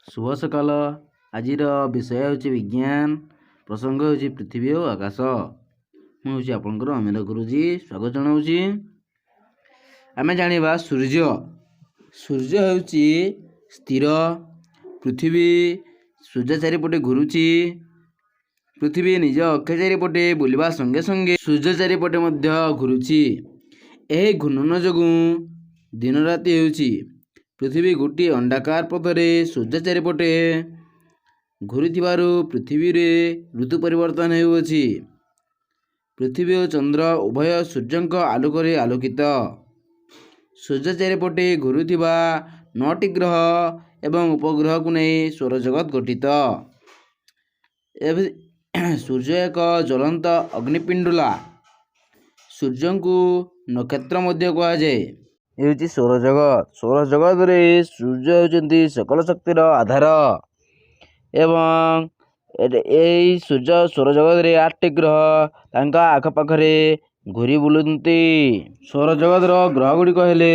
ଶୁଭ ସକାଳ। ଆଜିର ବିଷୟ ହେଉଛି ବିଜ୍ଞାନ, ପ୍ରସଙ୍ଗ ହେଉଛି ପୃଥିବୀ ଓ ଆକାଶ। ମୁଁ ହେଉଛି ଆପଣଙ୍କର ଅମିର ଗୁରୁଜୀ, ସ୍ୱାଗତ ଜଣାଉଛି। ଆମେ ଜାଣିବା ସୂର୍ଯ୍ୟ। ସୂର୍ଯ୍ୟ ହେଉଛି ସ୍ଥିର। ପୃଥିବୀ ସୂର୍ଯ୍ୟ ଚାରିପଟେ ଘୁରୁଛି। ପୃଥିବୀ ନିଜ ଅକ୍ଷ ଚାରିପଟେ ବୁଲିବା ସଙ୍ଗେ ସଙ୍ଗେ ସୂର୍ଯ୍ୟ ଚାରିପଟେ ମଧ୍ୟ ଘୁରୁଛି। ଏହି ଘୂର୍ଣ୍ଣନ ଯୋଗୁଁ ଦିନ ରାତି ହେଉଛି। ପୃଥିବୀ ଗୋଟିଏ ଅଣ୍ଡାକାର ପଥରେ ସୂର୍ଯ୍ୟ ଚାରିପଟେ ଘୁରୁଥିବାରୁ ପୃଥିବୀରେ ଋତୁ ପରିବର୍ତ୍ତନ ହେଉଅଛି। ପୃଥିବୀ ଓ ଚନ୍ଦ୍ର ଉଭୟ ସୂର୍ଯ୍ୟଙ୍କ ଆଲୋକରେ ଆଲୋକିତ। ସୂର୍ଯ୍ୟ ଚାରିପଟେ ଘୁରୁଥିବା ନଅଟି ଗ୍ରହ ଏବଂ ଉପଗ୍ରହକୁ ନେଇ ସୌରଜଗତ ଗଠିତ। ଏବେ ସୂର୍ଯ୍ୟ ଏକ ଜ୍ୱଳନ୍ତ ଅଗ୍ନିପିଣ୍ଡୁଳା। ସୂର୍ଯ୍ୟଙ୍କୁ ନକ୍ଷତ୍ର ମଧ୍ୟ କୁହାଯାଏ। ଏ ହେଉଛି ସୌରଜଗତ। ସୌରଜଗତରେ ସୂର୍ଯ୍ୟ ହେଉଛନ୍ତି ସକଳ ଶକ୍ତିର ଆଧାର ଏବଂ ଏଇ ସୂର୍ଯ୍ୟ ସୌରଜଗତରେ ଆଠଟି ଗ୍ରହ ତାଙ୍କ ଆଖପାଖରେ ଘୁରି ବୁଲନ୍ତି। ସୌରଜଗତର ଗ୍ରହ ଗୁଡ଼ିକ ହେଲେ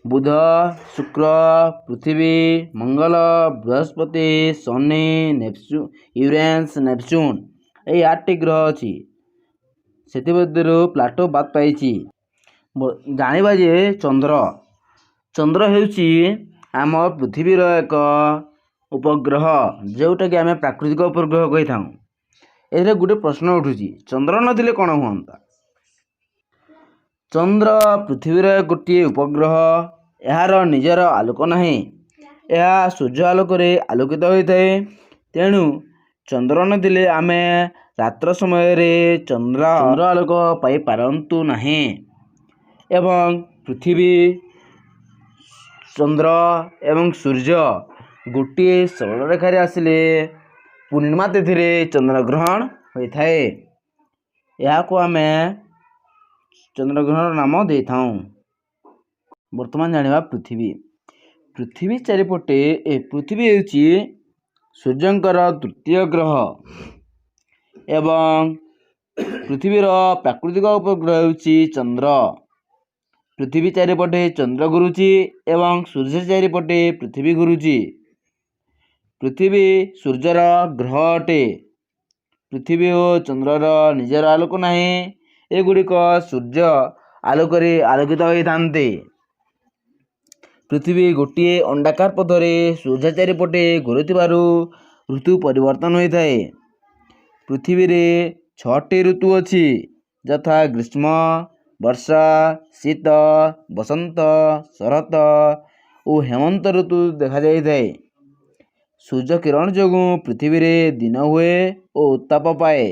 ବୁଧ, ଶୁକ୍ର, ପୃଥିବୀ, ମଙ୍ଗଳ, ବୃହସ୍ପତି, ଶନି, ୟୁରେନ୍ସ, ନେପଚୁନ୍। ଏଇ ଆଠଟି ଗ୍ରହ ଅଛି। ସେଥିମଧ୍ୟରୁ ପ୍ଲାଟୋ ବାଦ ପାଇଛି। ଜାଣିବା ଯେ ଚନ୍ଦ୍ର। ଚନ୍ଦ୍ର ହେଉଛି ଆମ ପୃଥିବୀର ଏକ ଉପଗ୍ରହ, ଯେଉଁଟାକି ଆମେ ପ୍ରାକୃତିକ ଉପଗ୍ରହ କହିଥାଉ। ଏଥିରେ ଗୋଟେ ପ୍ରଶ୍ନ ଉଠୁଛି, ଚନ୍ଦ୍ର ନଥିଲେ କ'ଣ ହୁଅନ୍ତା? ଚନ୍ଦ୍ର ପୃଥିବୀର ଗୋଟିଏ ଉପଗ୍ରହ। ଏହାର ନିଜର ଆଲୋକ ନାହିଁ। ଏହା ସୂର୍ଯ୍ୟ ଆଲୋକରେ ଆଲୋକିତ ହୋଇଥାଏ। ତେଣୁ ଚନ୍ଦ୍ର ନଥିଲେ ଆମେ ରାତ୍ର ସମୟରେ ଚନ୍ଦ୍ର ଆଲୋକ ପାଇପାରନ୍ତୁ ନାହିଁ। ଏବଂ ପୃଥିବୀ, ଚନ୍ଦ୍ର ଏବଂ ସୂର୍ଯ୍ୟ ଗୋଟିଏ ସରଳରେଖାରେ ଆସିଲେ ପୂର୍ଣ୍ଣିମା ତିଥିରେ ଚନ୍ଦ୍ରଗ୍ରହଣ ହୋଇଥାଏ। ଏହାକୁ ଆମେ ଚନ୍ଦ୍ରଗ୍ରହଣର ନାମ ଦେଇଥାଉ। ବର୍ତ୍ତମାନ ଜାଣିବା ପୃଥିବୀ। ପୃଥିବୀ ଚାରିପଟେ ଏ ପୃଥିବୀ ହେଉଛି ସୂର୍ଯ୍ୟଙ୍କର ତୃତୀୟ ଗ୍ରହ ଏବଂ ପୃଥିବୀର ପ୍ରାକୃତିକ ଉପଗ୍ରହ ହେଉଛି ଚନ୍ଦ୍ର। ପୃଥିବୀ ଚାରିପଟେ ଚନ୍ଦ୍ର ଘୁରୁଛି ଏବଂ ସୂର୍ଯ୍ୟ ଚାରିପଟେ ପୃଥିବୀ ଘୁରୁଛି। ପୃଥିବୀ ସୂର୍ଯ୍ୟର ଗ୍ରହ ଅଟେ। ପୃଥିବୀ ଓ ଚନ୍ଦ୍ରର ନିଜର ଆଲୋକ ନାହିଁ। ଏଗୁଡ଼ିକ ସୂର୍ଯ୍ୟ ଆଲୋକରେ ଆଲୋକିତ ହୋଇଥାନ୍ତି। ପୃଥିବୀ ଗୋଟିଏ ଅଣ୍ଡାକାର ପଥରେ ସୂର୍ଯ୍ୟ ଚାରିପଟେ ଘୁରୁଥିବାରୁ ଋତୁ ପରିବର୍ତ୍ତନ ହୋଇଥାଏ। ପୃଥିବୀରେ ଛଅଟି ଋତୁ ଅଛି, ଯଥା ଗ୍ରୀଷ୍ମ, ବର୍ଷା, ଶୀତ, ବସନ୍ତ, ଶରତ ଓ ହେମନ୍ତ ଋତୁ ଦେଖାଯାଇଥାଏ। ସୂର୍ଯ୍ୟ କିରଣ ଯୋଗୁଁ ପୃଥିବୀରେ ଦିନ ହୁଏ ଓ ଉତ୍ତାପ ପାଏ।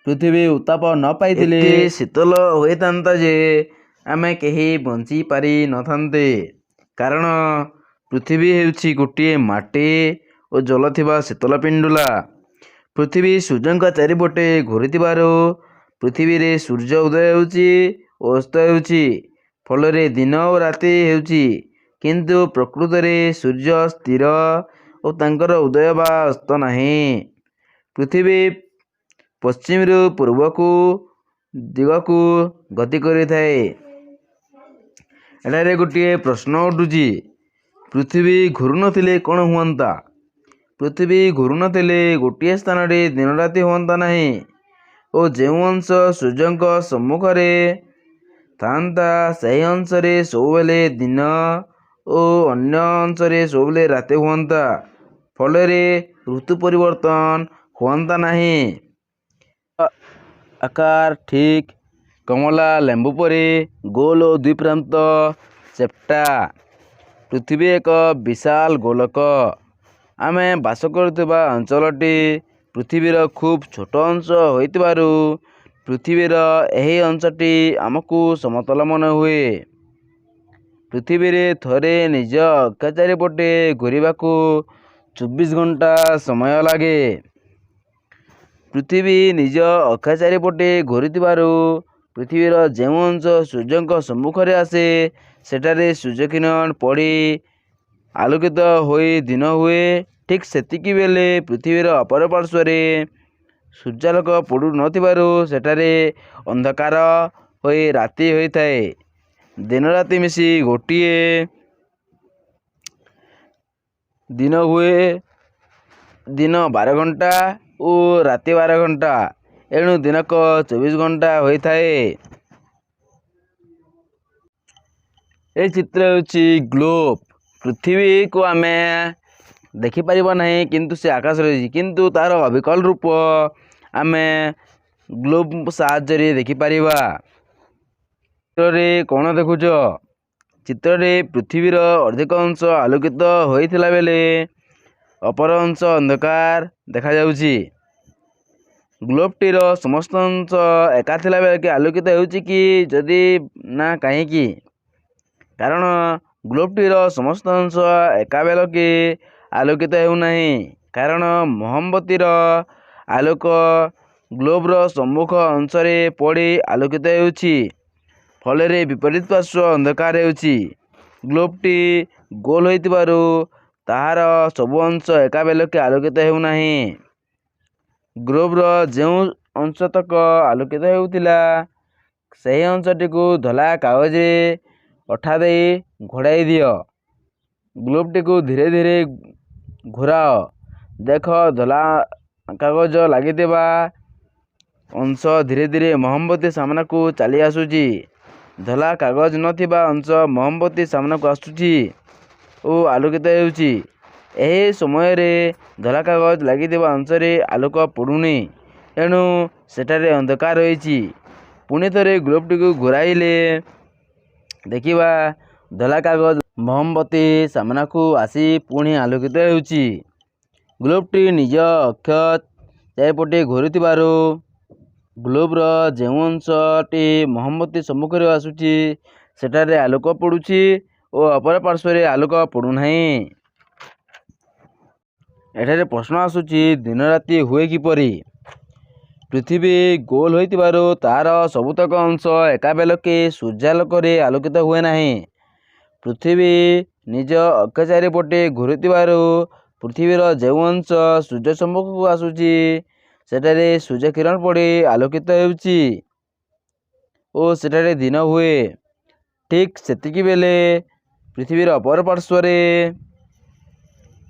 ପୃଥିବୀ ଉତ୍ତାପ ନ ପାଇଥିଲେ ଏତେ ଶୀତଳ ହୋଇଥାନ୍ତା ଯେ ଆମେ କେହି ବଞ୍ଚି ପାରିନଥାନ୍ତେ, କାରଣ ପୃଥିବୀ ହେଉଛି ଗୋଟିଏ ମାଟି ଓ ଜଳ ଥିବା ଶୀତଳ ପିଣ୍ଡୁଳା। ପୃଥିବୀ ସୂର୍ଯ୍ୟଙ୍କ ଚାରିପଟେ ଘୁରୁଥିବାରୁ ପୃଥିବୀରେ ସୂର୍ଯ୍ୟ ଉଦୟ ହେଉଛି ଓ ଅସ୍ତ ହେଉଛି, ଫଳରେ ଦିନ ଓ ରାତି ହେଉଛି। କିନ୍ତୁ ପ୍ରକୃତରେ ସୂର୍ଯ୍ୟ ସ୍ଥିର ଓ ତାଙ୍କର ଉଦୟ ବା ଅସ୍ତ ନାହିଁ। ପୃଥିବୀ ପଶ୍ଚିମରୁ ପୂର୍ବକୁ ଦିଗକୁ ଗତି କରିଥାଏ। ଏଠାରେ ଗୋଟିଏ ପ୍ରଶ୍ନ ଉଠୁଛି, ପୃଥିବୀ ଘୁରୁନଥିଲେ କ'ଣ ହୁଅନ୍ତା? ପୃଥିବୀ ଘୁରୁନଥିଲେ ଗୋଟିଏ ସ୍ଥାନରେ ଦିନ ରାତି ହୁଅନ୍ତା ନାହିଁ ଓ ଯେଉଁ ଅଂଶ ସୂର୍ଯ୍ୟଙ୍କ ସମ୍ମୁଖରେ ଥାନ୍ତା, ସେହି ଅଂଶରେ ସବୁବେଳେ ଦିନ ଓ ଅନ୍ୟ ଅଂଶରେ ସବୁବେଳେ ରାତି ହୁଅନ୍ତା। ଫଳରେ ଋତୁ ପରିବର୍ତ୍ତନ ହୁଅନ୍ତା ନାହିଁ। ଆକାର ଠିକ୍ କମଳା ଲେମ୍ବୁ ପରି ଗୋଲ ଓ ଦୁଇ ପ୍ରାନ୍ତ ଚେପ୍ଟା। ପୃଥିବୀ ଏକ ବିଶାଳ ଗୋଲକ। ଆମେ ବାସ କରୁଥିବା ଅଞ୍ଚଳଟି ପୃଥିବୀର ଖୁବ୍ ଛୋଟ ଅଂଶ ହୋଇଥିବାରୁ ପୃଥିବୀର ଏହି ଅଂଶଟି ଆମକୁ ସମତଳ ମନେ ହୁଏ। ପୃଥିବୀରେ ଥରେ ନିଜ ଅକ୍ଷ ଚାରିପଟେ ଘୂରିବାକୁ 24 ଘଣ୍ଟା ସମୟ ଲାଗେ। ପୃଥିବୀ ନିଜ ଅକ୍ଷ ଚାରିପଟେ ଘୂରୁଥିବାରୁ ପୃଥିବୀର ଯେଉଁ ଅଂଶ ସୂର୍ଯ୍ୟଙ୍କ ସମ୍ମୁଖରେ ଆସେ, ସେଠାରେ ସୂର୍ଯ୍ୟକିରଣ ପଡ଼ି ଆଲୋକିତ ହୋଇ ଦିନ ହୁଏ। ଠିକ୍ ସେତିକି ବେଳେ ପୃଥିବୀର ଅପର ପାର୍ଶ୍ୱରେ ସୂର୍ଯ୍ୟାଲୋକ ପଡ଼ୁନଥିବାରୁ ସେଠାରେ ଅନ୍ଧକାର ହୋଇ ରାତି ହୋଇଥାଏ। ଦିନ ରାତି ମିଶି ଗୋଟିଏ ଦିନ ହୁଏ ଦିନ 12 ଘଣ୍ଟା ଓ ରାତି 12 ଘଣ୍ଟା। ଏଣୁ ଦିନକ 24 ଘଣ୍ଟା ହୋଇଥାଏ। ଏ ଚିତ୍ର ହେଉଛି ଗ୍ଲୋବ। ପୃଥିବୀକୁ ଆମେ ଦେଖିପାରିବା ନାହିଁ, କିନ୍ତୁ ସେ ଆକାଶରେ ରହିଛି, କିନ୍ତୁ ତାର ଅବିକଳ ରୂପ ଆମେ ଗ୍ଲୋବ ସାହାଯ୍ୟରେ ଦେଖିପାରିବା। ଚିତ୍ରରେ କ'ଣ ଦେଖୁଛ? ଚିତ୍ରରେ ପୃଥିବୀର ଅର୍ଦ୍ଧେକ ଅଂଶ ଆଲୋକିତ ହୋଇଥିଲା ବେଳେ ଅପର ଅଂଶ ଅନ୍ଧକାର ଦେଖାଯାଉଛି। ଗ୍ଲୋବଟିର ସମସ୍ତ ଅଂଶ ଏକା ଥିଲା ବେଳକେ ଆଲୋକିତ ହେଉଛି କି? ଯଦି ନା, କାହିଁକି? କାରଣ ଗ୍ଲୋବଟିର ସମସ୍ତ ଅଂଶ ଏକା ବେଳକେ ଆଲୋକିତ ହେଉନାହିଁ, କାରଣ ମହମବତୀର ଆଲୋକ ଗ୍ଲୋବର ସମ୍ମୁଖ ଅଂଶରେ ପଡ଼ି ଆଲୋକିତ ହେଉଛି, ଫଳରେ ବିପରୀତ ପାର୍ଶ୍ୱ ଅନ୍ଧକାର ହେଉଛି। ଗ୍ଲୋବଟି ଗୋଲ ହୋଇଥିବାରୁ ତାହାର ସବୁ ଅଂଶ ଏକା ବେଳକେ ଆଲୋକିତ ହେଉନାହିଁ। ଗ୍ଲୋବର ଯେଉଁ ଅଂଶତକ ଆଲୋକିତ ହେଉଥିଲା, ସେହି ଅଂଶଟିକୁ ଧଳା କାଗଜରେ ଅଠା ଦେଇ ଘୋଡ଼ାଇ ଦିଅ। ଗ୍ଲୋବଟିକୁ ଧୀରେ ଧୀରେ ଘୁରାଅ। ଦେଖ, ଧଳା କାଗଜ ଲାଗିଥିବା ଅଂଶ ଧୀରେ ଧୀରେ ମହମବତୀ ସାମ୍ନାକୁ ଚାଲି ଆସୁଛି। ଧଳା କାଗଜ ନଥିବା ଅଂଶ ମହମବତୀ ସାମ୍ନାକୁ ଆସୁଛି ଓ ଆଲୋକିତ ହେଉଛି। ଏହି ସମୟରେ ଧଳା କାଗଜ ଲାଗିଥିବା ଅଂଶରେ ଆଲୋକ ପଡ଼ୁନି, ଏଣୁ ସେଠାରେ ଅନ୍ଧକାର ରହିଛି। ପୁଣି ଥରେ ଗ୍ଲୋବଟିକୁ ଘୁରାଇଲେ ଦେଖିବା, ଧଳା କାଗଜ ମହମବତୀ ସାମ୍ନାକୁ ଆସି ପୁଣି ଆଲୋକିତ ହେଉଛି। ଗ୍ଲୋବଟି ନିଜ ଅକ୍ଷ ଚାରିପଟେ ଘୁରୁଥିବାରୁ ଗ୍ଲୋବର ଯେଉଁ ଅଂଶଟି ମହମବତୀ ସମ୍ମୁଖରେ ଆସୁଛି, ସେଠାରେ ଆଲୋକ ପଡ଼ୁଛି ଓ ଅପର ପାର୍ଶ୍ୱରେ ଆଲୋକ ପଡ଼ୁନାହିଁ। ଏଠାରେ ପ୍ରଶ୍ନ ଆସୁଛି, ଦିନ ରାତି ହୁଏ କିପରି? ପୃଥିବୀ ଗୋଲ ହୋଇଥିବାରୁ ତାହାର ସବୁତକ ଅଂଶ ଏକାବେଳକେ ସୂର୍ଯ୍ୟାଲୋକରେ ଆଲୋକିତ ହୁଏ ନାହିଁ। ପୃଥିବୀ ନିଜ ଅକ୍ଷ ଚାରିପଟେ ଘୁରୁଥିବାରୁ ପୃଥିବୀର ଯେଉଁ ଅଂଶ ସୂର୍ଯ୍ୟ ସମ୍ମୁଖକୁ ଆସୁଛି, ସେଠାରେ ସୂର୍ଯ୍ୟ କିରଣ ପଡ଼ି ଆଲୋକିତ ହେଉଛି ଓ ସେଠାରେ ଦିନ ହୁଏ। ଠିକ୍ ସେତିକି ବେଳେ ପୃଥିବୀର ଅପର ପାର୍ଶ୍ୱରେ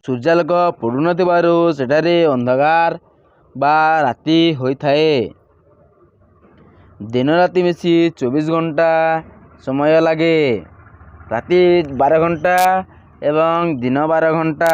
ସୂର୍ଯ୍ୟାଲୋକ ପଡ଼ୁନଥିବାରୁ ସେଠାରେ ଅନ୍ଧକାର ବା ରାତି ହୋଇଥାଏ। ଦିନ ରାତି ମିଶି 24 ଘଣ୍ଟା ସମୟ ଲାଗେ, ରାତି 12 ଘଣ୍ଟା ଏବଂ ଦିନ 12 ଘଣ୍ଟା।